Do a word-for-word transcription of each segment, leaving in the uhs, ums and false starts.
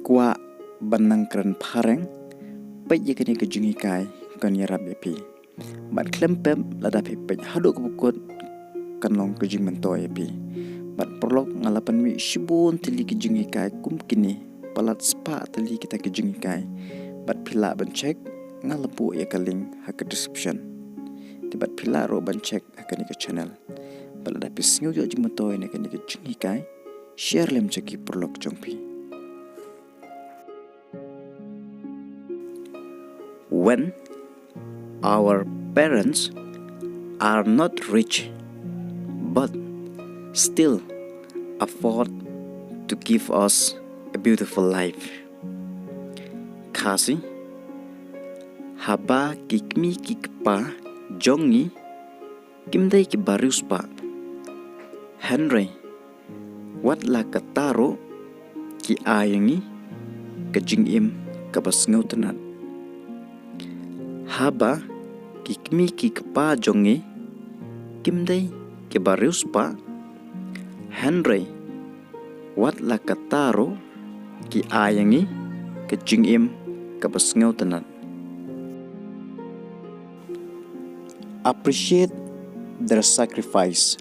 kwah ban nang kren phareng, peit ïa kane ka jinghikai kan ïarap ïa phi. Bad khlem pep, lada phi peit haduh kaba kut, kan long ka jingmyntoi ïa phi. Bad paralok, nga la pynmih shibun tylli ki jinghikai kum kine, palat spah tylli kita ki jinghikai. Bad phi lah ban check, nga la buh ïa ka link ha ka description. Te bad phi lah ruh ban check ha kane ka channel. Bad lada phi sngew ïoh jingmyntoi na kane ka jinghikai, share lem sha ki paralok jong phi. When our parents are not rich but still afford to give us a beautiful life. Khasi, haba ki kmie ki kpa jong ngi kim dei kiba riewspah, hynrei wat la katta ruh ki ai ïa ngi ka jingim kaba sngewtynnat. Haba ki kmie ki kpa jong ngi kim dei kiba riewspah, hynrei wat la katta ruh ki ai ïa ngi ka jingim kaba sngewtynnat. Appreciate their sacrifice.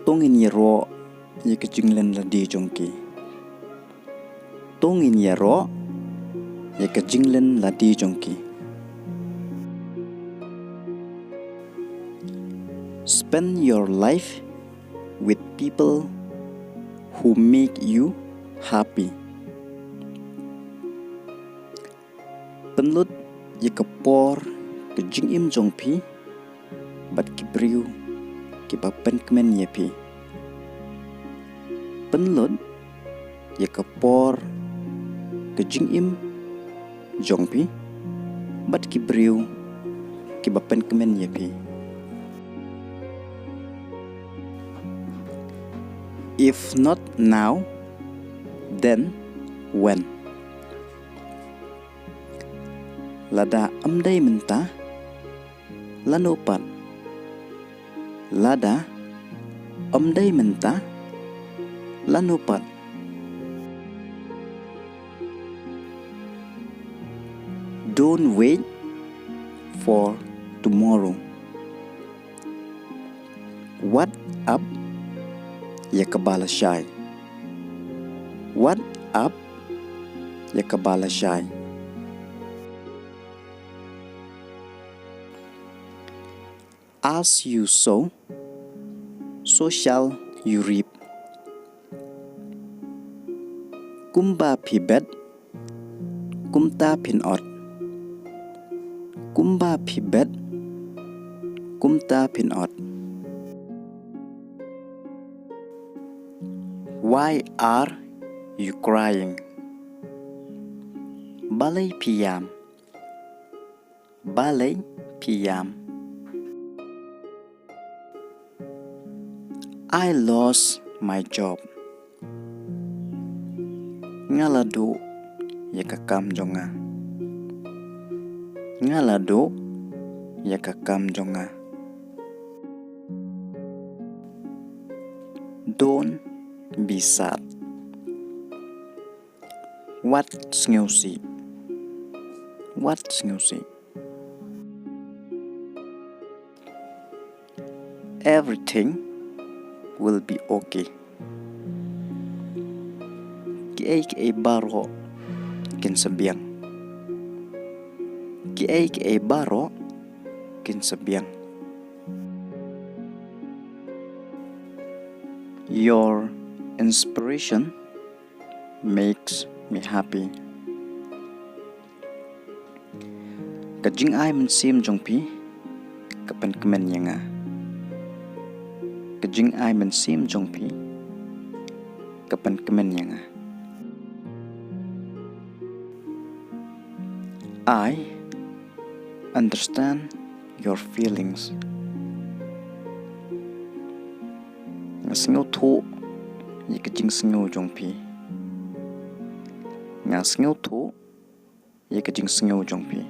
To ngin ïaroh ïa ka jinglen lade jong ki. To ngin ïaroh ïa ka jinglen lade jong ki. Spend your life with people who make you happy. Pynlut ïa ka por ka jingim jong phi bad ki briew kiba pynkmen ïa phi. Pynlut ïa ka por ka jingim jong phi bad ki briew kiba pynkmen ïa phi. If not now, then when? Lada ym dei mynta, lano pat? Lada ym dei mynta, lano pat? Don't wait for tomorrow. Wat ap ïa kaba lashai. Wat ap ïa kaba lashai. As you sow, so shall you reap. Kumba phi bet, kumta phin ot. Kumba phi bet, kumta phin ot. Why are you crying? Balei phi ïam? Balei phi ïam? I lost my job. Nga la duh ïa ka kam jong nga. Nga la duh ïa ka kam jong nga. Don't be sad. Wat sngewsih. Wat sngewsih. Everything will be okay. Kiei kiei baroh kin sa biang. Kiei kiei baroh kin sa biang. Your inspiration makes me happy. Ka jingai mynsiem jong phi ka pynkmen ïa nga. Ka jingai mynsiem jong phi ka pynkmen ïa nga. I understand your feelings. Nga sngewthuh ïa ka jingsngew jong phi. Nga sngewthuh ïa ka jingsngew jong phi.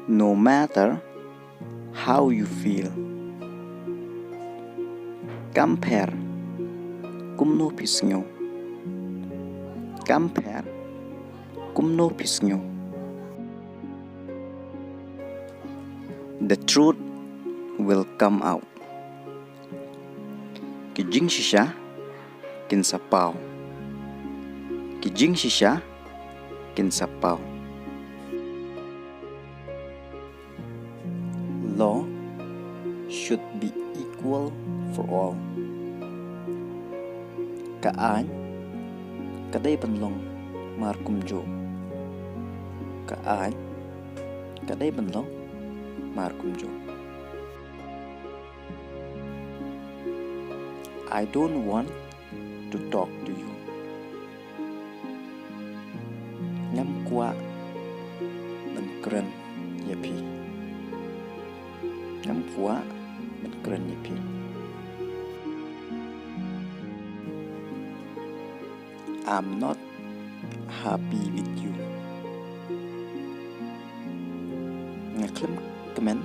No matter how you feel, Kam pher, kumno phi sngew? Kam pher, kumno phi sngew? The truth will come out. Ki jingshisha kin sa paw. Ki jingshisha kin sa paw. Law should be equal for all. Ka aiñ ka dei ban long mar kumjuh. Ka aiñ ka dei ban long mar kumjuh. I don't want to talk to you. Ngam kwah ban kren ïa phi. Ngam kwah ban kren ïa phi. I'm not happy with you. Nga khlem kmen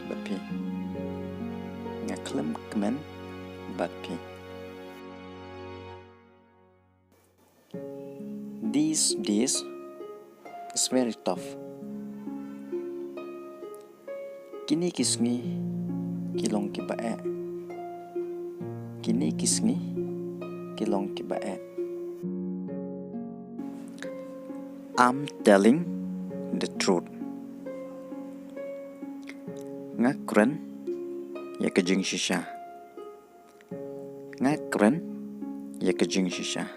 bad phi. Nga khlem kmen bad phi. These days is very tough. Kine ki sngi ki long kiba eh. Kine ki sngi ki long kiba eh. I'm telling the truth. Nga kren ïa ka jingshisha. Nga kren ïa ka jingshisha.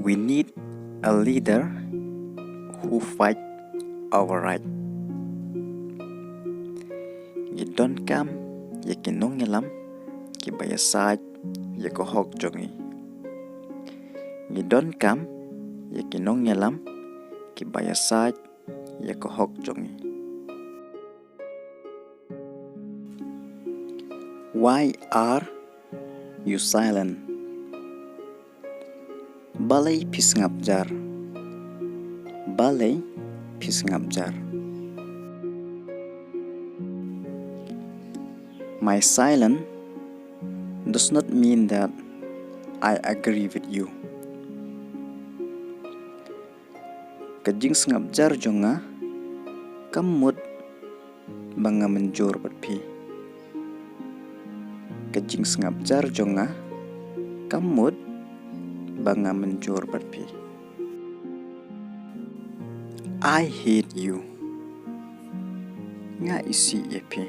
We need a leader who fight our right. Ngi donkam ïa ki nongïalam kiba ïasaid ïa ka hok jong ngi. Ngi donkam ïa ki nongïalam kiba ïasaid ïa ka hok jong ngi. Why are you silent? Balei phi sngap jar? Balei phi sngap jar? My silence does not mean that I agree with you. Ka jingsngap jar jong nga kam mut ba nga mynjur bad phi. Ka jingsngap jar jong nga kam mut ba nga mynjur bad phi. I hate you. Nga isih ïa phi.